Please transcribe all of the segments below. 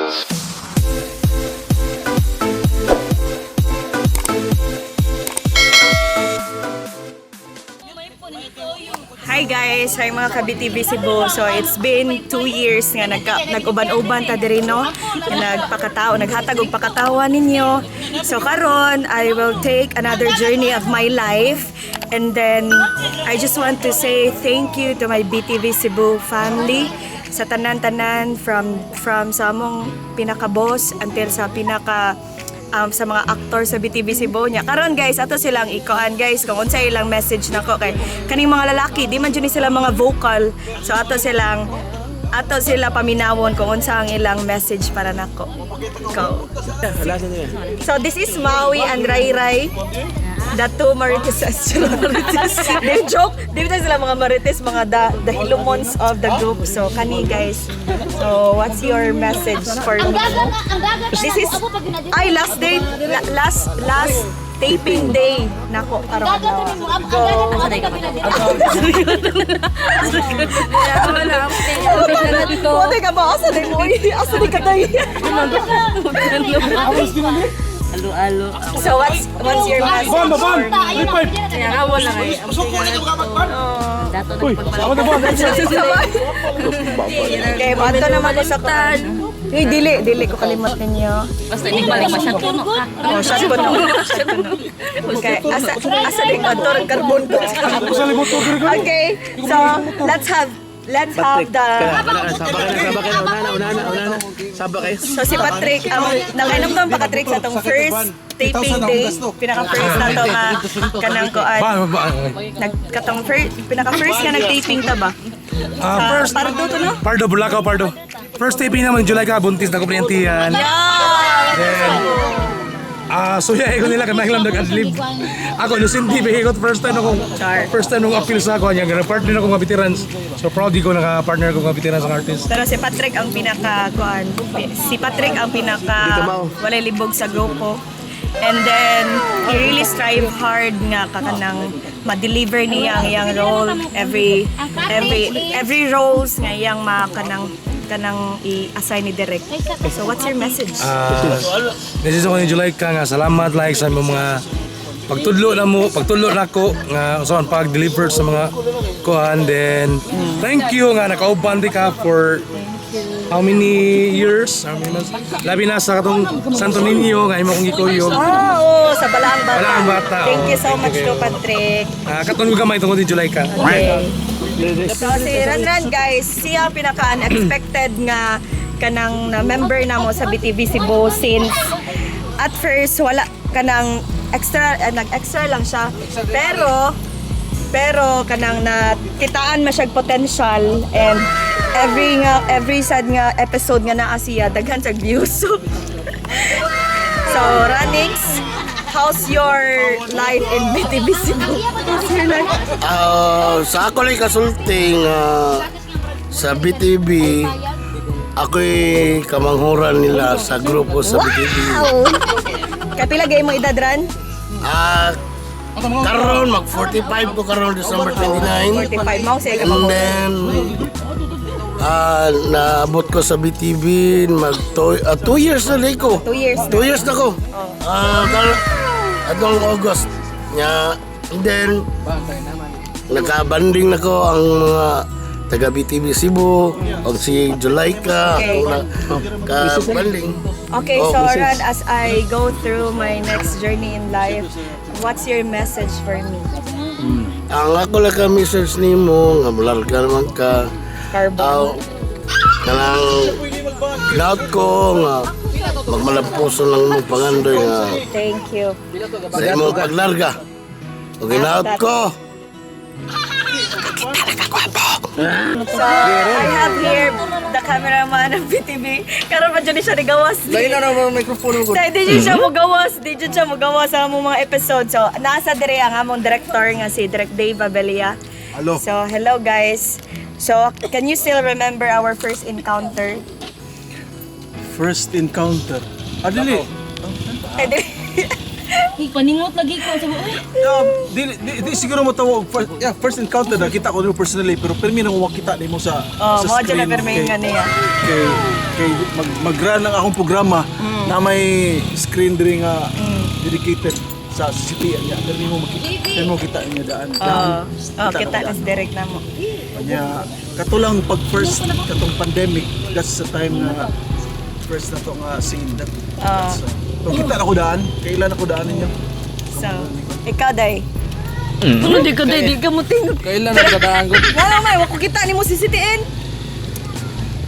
Pause. Hi guys! Hi mga ka-BTV Cebu. So it's been 2 years nga nag-uban-uban ta diri, no? Nga nagpakatao, naghatag og pakatawa ninyo. So karon I will take another journey of my life and then I just want to say thank you to my BTV Cebu family sa tanan-tanan from sa among pinaka-boss until sa pinaka sa mga aktor sa BTV Cebu niya. Karon guys, ato silang ikuan guys kung unsay ilang message nako kay kaning mga lalaki, di man jud ni sila mga vocal. So ato sila paminawon kung unsa ang ilang message para nako. Go. So this is Maui and Rai Rai. The two Marites. Marites. Di joke. Di ba sila mga Marites, mga the Hilumons of the group. So kani guys. So what's your message for me? Ang dagat This is ay last day last last taping day nako karon. Ang dagat mo ang dagat mo. Wala ka ba asa din mo? Asa din ka tayo? Alo-alo. So what's your message? Bon, bon. Kaya wala kay. Dato nagpagpalit. Okay, ato naman ko sa kuan. Uy, dili dili ko kalimot ninyo. Basta hindi balik pa siya puno ka. Oh, shot ko no. Okay, asa asa din ato carbon ko. Okay, so let's have the Saba kayo, una na, una na, una na. Saba kayo. So si Patrick, ang nakainom to ang Patrick sa atong first taping day. Pinaka first na to nga kanang kuan. Ba, ba. Nag katong first pinaka first nga nag-taping ta ba? Ah, Sa first Pardo to, no? Pardo, Bulacau, Pardo. First taping naman, July ka, buntis na ko priyantiyan. Yeah. Then, so yeah, ko nila kanang lang nag-adlib. Ako, Lucindy, ko first time akong first time nung appeal sa ako niya, ganun partner ako mga veterans. So proud di ko naka-partner ko mga veterans ang artist. Pero si Patrick ang pinaka kuan. Si Patrick ang pinaka walay libog sa grupo. And then he really strive hard nga kakanang ma-deliver niya ang iyang role every roles nga iyang makanang kanang i-assign ni Direk. So what's your message? Message ako ni July ka nga salamat like sa imong mga pagtudlo na mo, pagtudlo nako nga usahan pag-deliver sa mga kuan, then thank you nga nakauban di ka for how many years? How many months? Labi na sa katong Santo Niño nga imo kong gikuyog. Oh, sa Balaang Bata. Balaang Bata, Thank you oh. so Thank much you to kayo. Patrick. Ah, katong gamay tungod ni July ka. Okay. So si Ranran guys, siya ang pinaka-unexpected nga kanang na member namo sa BTV Cebu since at first wala kanang extra nag-extra lang siya. Pero pero kanang nakitaan ma siyag potential and every sad nga episode nga naa siya daghan sa views. So Ranix, how's your life in BTV Cebu? How's your life? Ah, sa ako lang kasulti nga sa BTV, ako'y kamanghuran nila sa grupo sa BTV. Wow! Kapila gay mo edad ran? Ah, karon mag 45 ko karon December 29. 45 mao siya And ka. then naabot ko sa BTV mag 2 years na lang ko. 2 years na. 2 years na ko. Ah, atong August. Nya, and then nakabanding na ko ang mga taga BTV Cebu, og si Julaika, Okay. ako na kabanding. Okay, Oh, so message. Ran, as I go through my next journey in life, what's your message for me? Ang ako lang ka message nimo nga mularga naman ka. Carbon. Aw, kanang doubt ko nga magmalampuso lang mo pangandoy nga Thank you. sa imong paglarga. Ug ginaot ko. So, I have here the cameraman of BTV. Karon pa dyan siya nigawas. Dahil na naman microphone ko. Di dyan siya mogawas. Di dyan siya mogawas sa among mga episode. So, nasa dire ang among director nga si Direk Dave Abelia. Hello. So, hello guys. So, can you still remember our first encounter? First encounter. Ah, dili. Eh, di- Paningot lagi ko sa uy. Di siguro mo tawag first, yeah, first encounter na kita ko nimo personally, pero pirmi nang kita nimo sa Oh, sa mo dyan na screen pirmi kay nga niya. kay kay mag-run ang akong programa na may screen diri nga dedicated sa CCTV niya. Pirmi mo makita, pirmi mo kita niya daan. Oh, oh, Kita kita na na si Derek na mo. Kanya katulang pag first katong pandemic, that's the time na first na to nga scene that, that's, so kita na ko daan, kailan ako daan ninyo. So, ikaw, Day. Ano di ka day, di ka mo tingot. Kailan ang kadaan ko? Wala may, wako kita ni mo CCTN.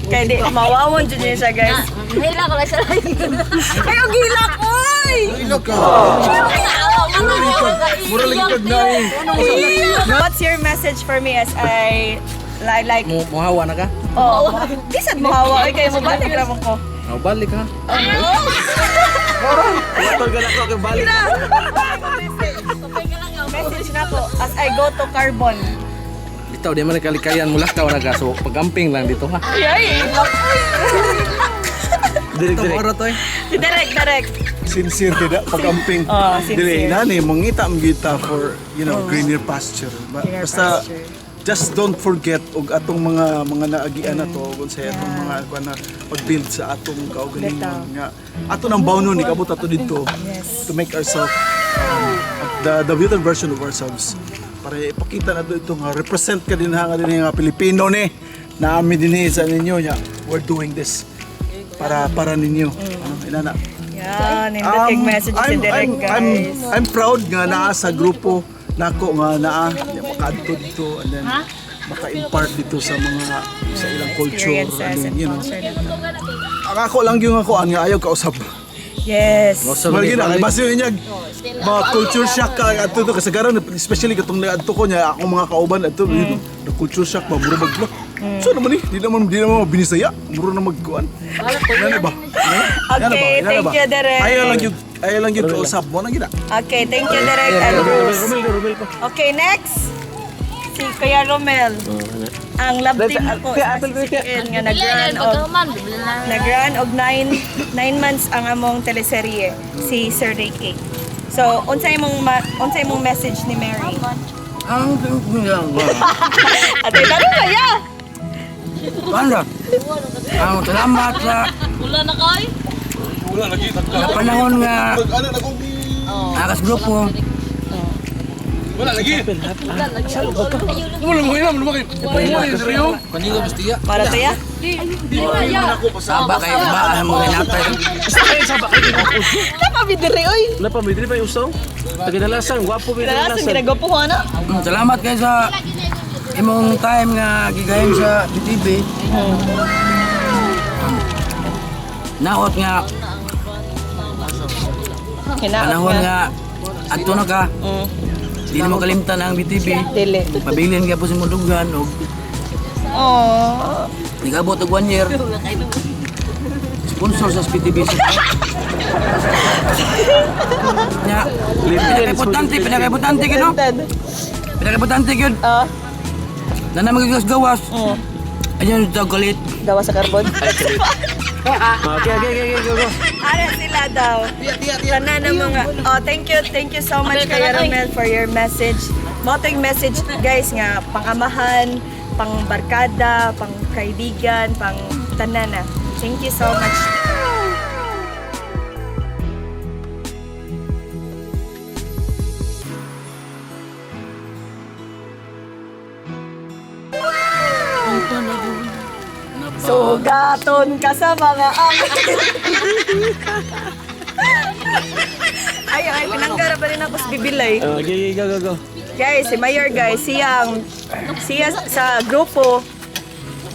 Kaya di, mawawon dyan niya siya, guys. Hila ko lang sa layo. Ay, ang gilak, oy! Ilok ka. Mura lagi kag naay. What's your message for me as I like Muhawa na ka? oh, di sad mo hawa oy kayo mo balik ra mo ko. Oh, balik ha. Tol ka na ko kay balik. Message na ko as I go to Carbon. Bitaw, di man nagkalikayan mo lakaw na ka. So, pagamping lang dito ha. Ay, Direk direk. Direk, direk. Sincere kay da pag-amping. Oh, sincere. Dili nani mangita ang gita for greener pasture. Greener Basta pasture. just don't forget og atong mga naagian na to ug unsay atong mga kuan na pag-build sa atong kaugalingon nga ato nang bawnon ni kabot ato didto to make ourselves the better version of ourselves para ipakita nato ito nga represent ka din ha nga din nga Pilipino ni naami dinhi sa ninyo nya, we're doing this para ninyo, ano inana. Yan, nindot kay message si Derek, guys. I'm proud nga naa sa grupo nako nga naa ya, makaadto dito and then maka-impart dito sa mga sa ilang culture Experiences and and then. culture. Ang ako lang yung ako ang nga ayaw kausap. Yes. Well, gina kay basi yun niya mga culture shock ka adto to kasagaran, especially katong naadto ko niya akong mga kauban adto, the culture shock ba, mura mag So naman eh, di naman binisaya, mura na magkuan. Inana ba? Inana ba? Okay, Inana thank ba? you, Derek. Ayaw lang yung kausap mo na gina. Okay, thank you, Derek and Bruce. Okay, next. Si Kuya Romel. Ang love team ako sa CCTN nga nag-run og nag-run og 9 months ang among teleserye, si Sir Ricky. So, unsay imong message ni Mary? Ang Ate, tanong kaya. Ano? Ang salamat sa Wala na kay. sa panahon nga Ano na kung akas grupo. Wala lagi. Wala mo ilam, lumaki. Wala seryo. Kanina bastiya. Para to ya. Saba kay ba ang mga natay. Tama bidiri oy. Wala pa, may dili pa yung usaw. Taginalasan, gwapo may Dalasan ginagwapo na. Salamat kay sa imong time nga gigayon sa BTV. Naot nga Hinaot panahon nga. nga adto na ka. Di na mo kalimtan ang BTV. Dili. Pabilin ka po sa mundugan og Oh. nigabot og 1 year. Sponsor sa PTV. Nya, pinaka-importante gyud no? Pinaka-importante gyud. Ah, Na na magigas gawas. Ayun yung tawag kalit. gawa sa carbon. Okay, go, go. Ara sila daw. Tanan ng mga. Oh, thank you so much, Kuya Romel, for your message. Mo to yung message, guys, nga pangamahan, pangbarkada, pangkaibigan, pang tanana. Thank you so much. Sugaton ka sa mga amin. Ay, ay, pinanggara pa rin ako sa bibilay. Okay, go, go, go. Guys, si Mayor guys, siya sa grupo,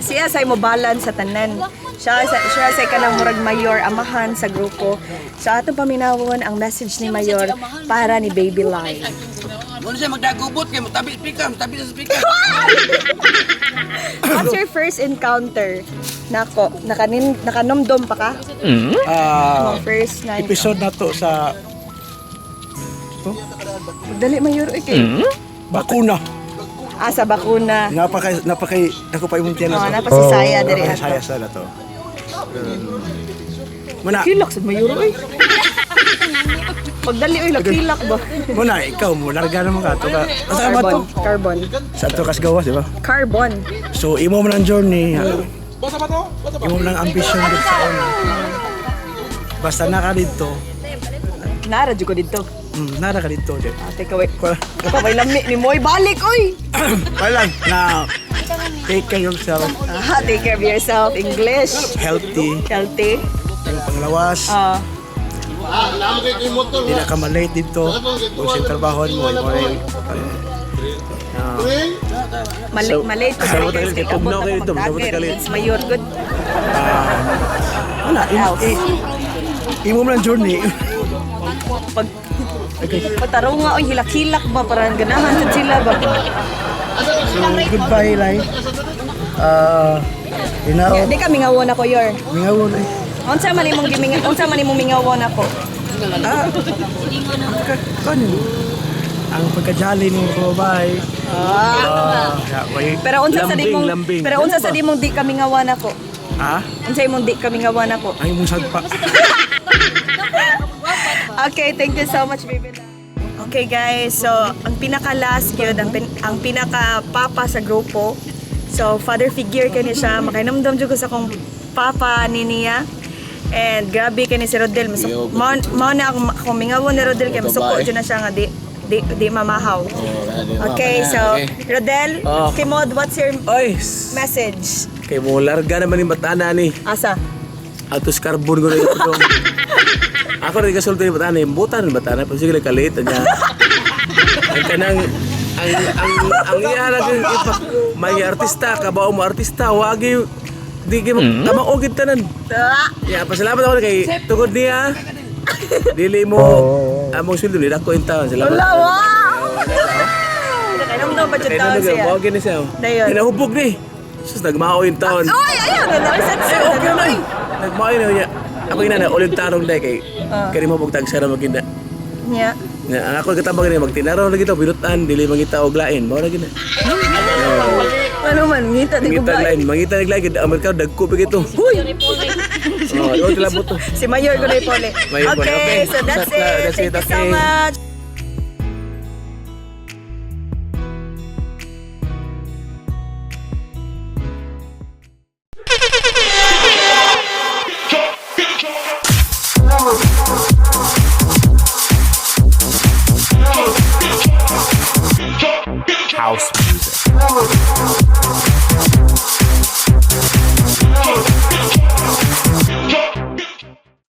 siya sa mo balance sa tanan. Siya sa kanang murag mayor amahan sa grupo. So atong paminawon ang message ni Mayor para ni Baby Lai. Wala siya magdagubot kay mo tabi speaker, tabi sa speaker. What's your first encounter? Nako, nakanomdom pa ka? Ah, Mga first na episode na to sa Dali Mayor oy kay. bakuna. Ah, sa bakuna. Napakay napakay nako pa imong tiyan Oh, na to. napasisaya diri Napakasaya sa na to. Muna. Kilak sa Mayor oy. Pagdali oy, lakilak ba? Muna, ikaw mo, larga naman ka. Ato ka. Asa ba to? Carbon. Sa ato kas gawas, di ba? Carbon. So, imo man ang journey. Imo man ang ambition dito sa una. Basta na ka dito, Nara jud ko dito. Nara ka dito. Di. Ate kaway. Kaway lami ni Moy balik oy. Wala lang, na take care yourself, Ah, take care of yourself. English. Healthy, Healthy. yung panglawas, Ah, di na ka malate dito, kung sa trabaho mo, imo na yung- mali malate ko Sa breakers tagal, kay kay tugnaw abot kayo na dito, ko sa magdagger. tagal. It's mayor good. Wala, imo man ang journey. Pag Pataraw nga oy, hilak-hilak ba para ganahan sad sila ba. So, goodbye, Lai. Ah, inaw, Di ka mingawon ako yor. mingawon eh. Unsa man imong giminga unsa man imong mingawon ako? Ah, kanin. Ang pagkajali ng babae. Ah, yeah, Pero unsa sa Lambing, imong lambing. pero unsa sa imong di ka mingawan ako? Ah, Unsa imong di ka mingawan ako? ang imong sagpa. Okay, thank you so much, baby. Okay guys, so ang pinaka last yun, ang pinaka papa sa grupo. So father figure kani siya, makainumdum jud ko sa akong papa ni niya. And grabe kani si Rodel, masuk mao mao na akong akong mingawon ni Rodel kay masuko jud na siya nga di di, di mamahaw. Okay, so Rodel, Oh. Kimod, what's your Oy, message? kay mo larga naman yung batana ni. Asa? Atos carbon ko na ito. Ako rin kasulti ni batana, yung butan ni batana, pero sige kalit niya. Ang kanang ang iya lang yung ipa, may artista, kabao mo artista, wagi di kay tama og tanan. Ah! Ya, pasalamat ako kay tungod niya. Dili mo among sweldo ni dako in taon. Salamat. Wala, wow! Nakainumdum pa jud Kay taon nandun, siya. mao gini siya. Dayon. Hinahubog ni. Sus, nagmao yung taon. Oy, ayun, na Ay, okay na eh. Nagmao na niya. Ako ina na ulit tarong dai kay kani mo bugtag sara magina. Nya. Nga ang ako katabang ni magtinaraw lagi to binutan dili mangita og lain. Mao ra gina. Ano man, ngita di ko Mangita ba? lain, mangita naglain ang merkado dagko pa gito. Huy. Oh, oh, tilabot to. Si Mayor ko na ipole. Mayor ko na, Okay, okay. so that's Sakla, it. that's Thank it, you so okay. much. House music.